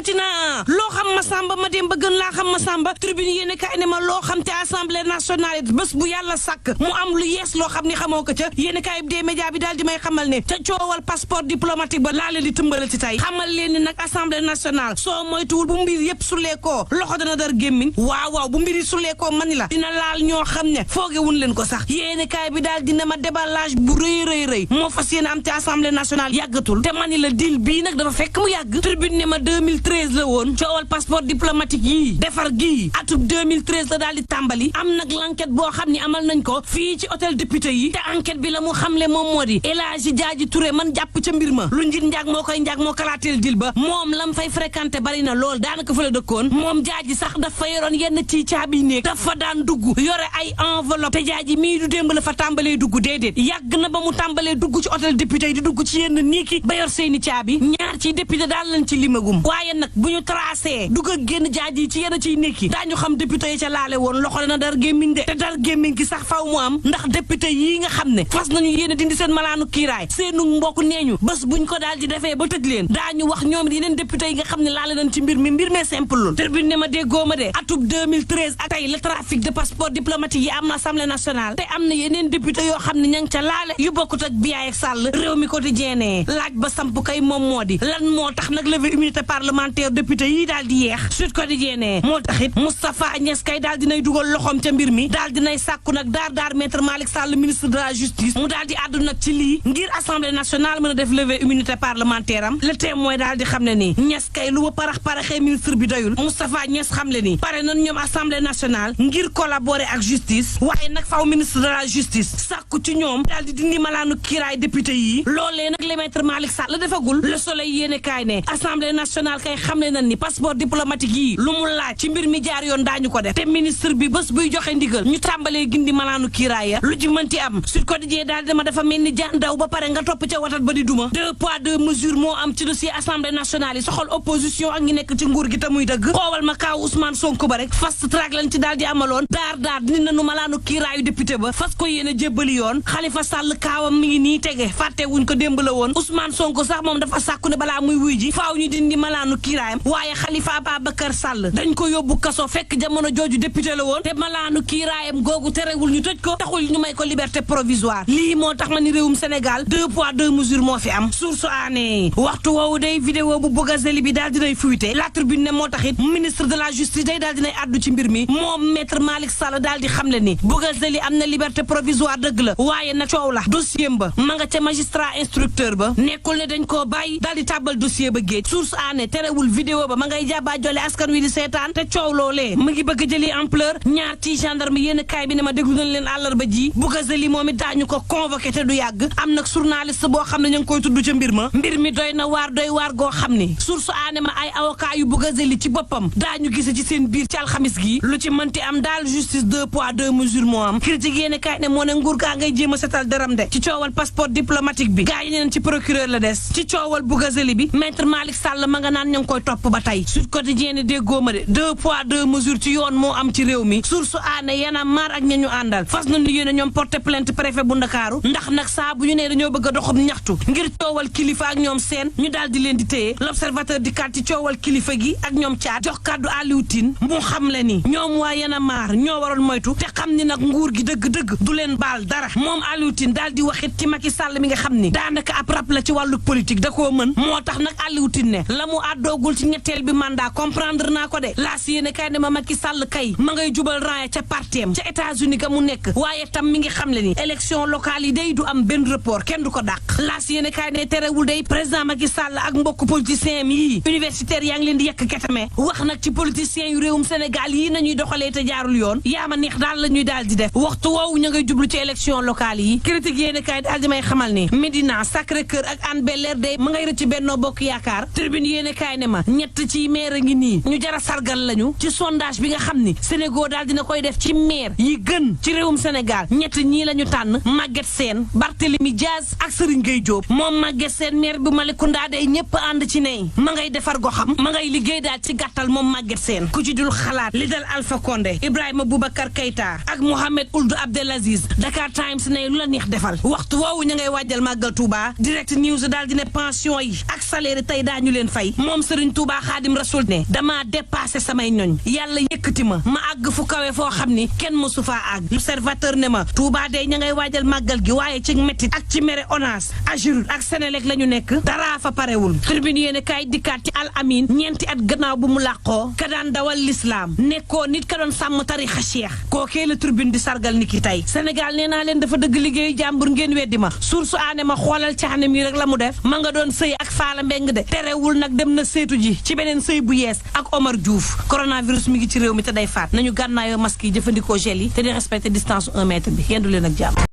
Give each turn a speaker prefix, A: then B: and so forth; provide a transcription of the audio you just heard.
A: dikkati na loo xam ma samba ma dem ba gën laa xam ma samba tribune yéene kaay ne ma loo xam te assemblée nationale bés bu yàlla sàkk mu am lu yees loo xam ni xamoo ko ca yéene kaay bi dee média bi daal di may xamal ne ca coowal passeport diplomatique ba laa leen di tëmbale ci tey xamal leen ni nag assemblée nationale soo moytuwul bu mbir yëpp suleekoo loxo dana dar gémmiñ waaw bu mbiri suleekoo mani la dina laal ñoo xam ne foogewuñ leen ko sax yéene kaay bi daal dina ma déballage bu rëy moo fas yéene am ci assemblée nationale yàggatul te mani la dil bii nag dafa fekk mu yàgg tribune ne ma 2013 la woon coowal passeport diplomatique yii defar gii atub 2013 la daal di tàmbali am nag l'enquête boo xam ni amal nañ ko fii ci hôtel député yi te enquête bi la mu xamle moom moo di El Hadji Diadji Touré man jàpp ca mbir ma lu njit njaag moo koy njaag moo kalaateel dil ba moom lam fay fréquenté bari na lool daanaka fa la dëkkoon moom Diadji sax dafa yoroon yenn ci caabi néeg dafa daan dugg yore ay enveloppe te Diadji mii du démb la fa tàmbalee dugg déedéet yàgg na ba mu tàmbalee dugg ci hôtel député yi di dugg ci yenn niiki ba yor seeni caabi ñaar ci député daal lañ ci limagum waaye nag bu ñu tracé dugg ak génn Diadji ci yenn ciy nekki daañu xam député yi ca laale woon loxo dana dar gémmiñ de te dar gémmiñ ki sax faw mu am ndax député yii nga xam ne fas nañu yéene dindi seen malaanu kiiraay seenu mbokk neeñu bés buñ ko daal di defee ba tëj leen daañu wax ñoom yeneen député yi nga xam ne laale nañ ci mbir mee simple lul tribune ne ma déggoo ma de atub 2013 ak tey le trafic de passeport diplomatique yi am na assemblée nationale te am na yeneen député yoo xam ne ña ngi ca laale yu bokkut ak Biaye ak Sall réew mi quotidien laaj ba samp kay moom moo di lan moo tax nag levée immunité parlementaire député yi daal di yeex Sud Quotidien moo tax it Moustapha Niasse kay daal dinay dugal loxoom ca mbir mi daal dinay sàkku nag daar maître Malick Sall ministre de la justice mu daal di àddu nag ci lii ngir assemblée nationale mën a def levée immunité parlementaire am le témoin daal di xam ne nii Niasse kay lu ma paraxee ministre bi doyul Moustapha Niasse xam le nii pare nañ ñoom assemblée nationale ngir collaborer ak justice waaye nag faw ministre de la justice sàkku ci ñoom daal di dindi malaanu kiiraay député yi loolee nag le maître Malick Sall defagul le soleil yéene kaay ne assemblée nationale kay xam ne nañ ni passeport diplomatique yi lu mu laaj ci mbir mi jaar yoon daañu ko def te ministre bi bés buy joxe ndigal ñu tàmbalee gindi malaanu kiiraay ya lu ci mënti am Sud Quotidien daal dama dafa mel ni jaan daw ba pare nga topp ca watat ba di duma 2 poids 2 mesures moo am ci dossier assemblée nationale yi soxal opposition ak ñi nekk ci nguur gi te muy dëgg xoowal ma kaaw Ousmane Sonko ba rek fast track lañ ci daal di amaloon daar dindi nañu malaanu kiiraayu député ba fas ko yéene jébbali yoon Khalifa Sall kaawam mi ngi nii tege fàtte wuñ ko démb la woon Ousmane Sonko sax moom dafa sàkku ne balaa muy wuy ji faaw ñu dindi malaanu kiiraayam waaye Khalifa Ababacar Sall dañ ko yóbbu kaso fekk jamono jooju député la woon te malaanu kiiraayam googu terewul ñu tëj ko taxul ñu may ko liberté provisoire lii moo tax ma ni réewum Sénégal 2 poids 2 mesures moo fi am source aané waxtu woowu day vidéo bu Bougazelli bi daal dinay fuité la tribune ne moo taxit ministre de la justice day daal dinay addu ci mbir mi moom maître Malick Sall daal di xamle ni Bougazelli am na liberté provisoire dëgg la waaye nag coow la dossier ba ma nga ca magistrat instructeur ba nekkul ne dañ koo bàyyi daal di tàbbal dossier ba géej source aané terewul vidéo ba ma ngay jàbbaa jole askan wi di seetaan te coow loolee mu ngi bëgg jëli ampleur ñaar ci gendarme yéen kaay bi ne ma déglu nañ leen àllarba ji Bougazelli moom it daañu ko convoqué te du yàgg am nag journaliste boo xam ne ñu ngi koy tudd ca mbir ma mbir mi doy waar goo xam ne source aané ma ay avocat yu Bougazelli ci boppam daañu gise ci seen biir ci alxamis gi lu ci mënti am daal justice 2 poids 2 mesures moo am critique yéen kaay ne moo ne nguur gaa ngay jéem a setal deram de ci coowal passeport diplomatique bi gaa yi neen ci procureur la des ci coowal Bougazelli bi maître Malick Sall ma nga naan ña ngi koy topp ba tey Sud Quotidien ne déggoo ma de 2 poids 2 mesures ci yoon moo am ci réew mi source aané yana maar ak ña ñu àndal fas nañu yéene ñoom porté plainte préfet bu Ndakaaru ndax nag saa bu ñu nee dañoo bëgg a doxum ñaxtu ngir coowal kilifa ak ñoom seen ñu daal di leen di téye l'observateur di kat ci coowal kilifa gi ak ñoom caat jox kàddu Aliou Tine mu xam le ni ñoom waa yana maar ñoo waroon moytu te xam ni nag nguur gi dëgg-dëgg du leen baal dara moom Aliou Tine daal di waxit ci Macky Sall mi nga xam ni daanaka ab rab la ci wàllu politique da koo mën moo tax nag Aliou Tine ne la mu àddoogul ci ñetteel bi mandat comprendre naa ko de laas yéene kay ne ma Macky Sall kay ma ngay jubal rang ca partem ca États-Unis ga mu nekk waaye tam mi ngi xam le ni élection locale yi day du am benn report kenn du ko dàq laas yéene kay ne terewul day président Macky Sall ak mbokk politicien yi universitaire yaa ngi leen di yekk ketame wax nag ci politiciens yu réewum Sénégal yii nañuy doxalee te jaarul yoon yaa ma neex daal la ñuy daal di def waxtu woowu ña ngay jublu ci élection locale yi critique yéene kay daal di may xamal ni Médina Sacré-Cœur ak Hann Bel-Air day ma ngay rëcc Benno Bokk Yaakaar tribune yéene kay ne ma ñett ci maire ngi nii ñu jara sargal lañu ci sondage bi nga xam ni Sénégal daal dina koy def ci maire yi gën ci réewum Sénégal ñett ñii la ñu tànn Maguette Sène Barthélémy Diaz ak Serigne Gueye Diop moom Maguette Sène maire bu Malicounda day ñëpp ànd ci ne ma ngay defar goxam ma ngay liggéey daal ci gàttal moom Maguette Sène ku ci dul xalaat li dal Alpha Condé Ibrahima Boubacar Keïta ak Mohamed Ould Abdelaziz Dakar Times ne lu la neex defal waxtu woowu ñu ngay wàjjal màggal Touba Direct News daal di ne pension yi ak salaire tey daañu leen fay moom Serigne Touba Xaadim Rasul ne damaa dépassé samay ñoñ yàlla yëkkati ma àgg fu kawe foo xam ni kenn mësu faa àgg L'Observateur ne ma Touba day ña ngay waajal màggal gi waaye ci métit ak ci mere ONAS AGEROUTE ak Senelec la ñu nekk dara fa parewul Tribune yéene kaay dikkaat ci Al Amin ñeenti at gannaaw bu mu làqoo ka daan dawal l'islam nekkoo nit ka doon sàmm tarixa Cheikh kookee la Tribune di sargal ni ki tey Sénégal nee naa leen dafa dëgg liggéeyu jàmbur ngeen weddi ma source aane ma xoolal caxane mi rek la mu def ma nga doon sëy ak Faala Mbeng de terewul nag dem na seetu ji ci beneen sëy bu yees ak Omar Diouf coronavirus mi ngi ci réew mi te day faat nañu gànnaayoo masque yi jëfandikoo gel yi te di respecter distance 1 mètre bi yendu leen ak jàmm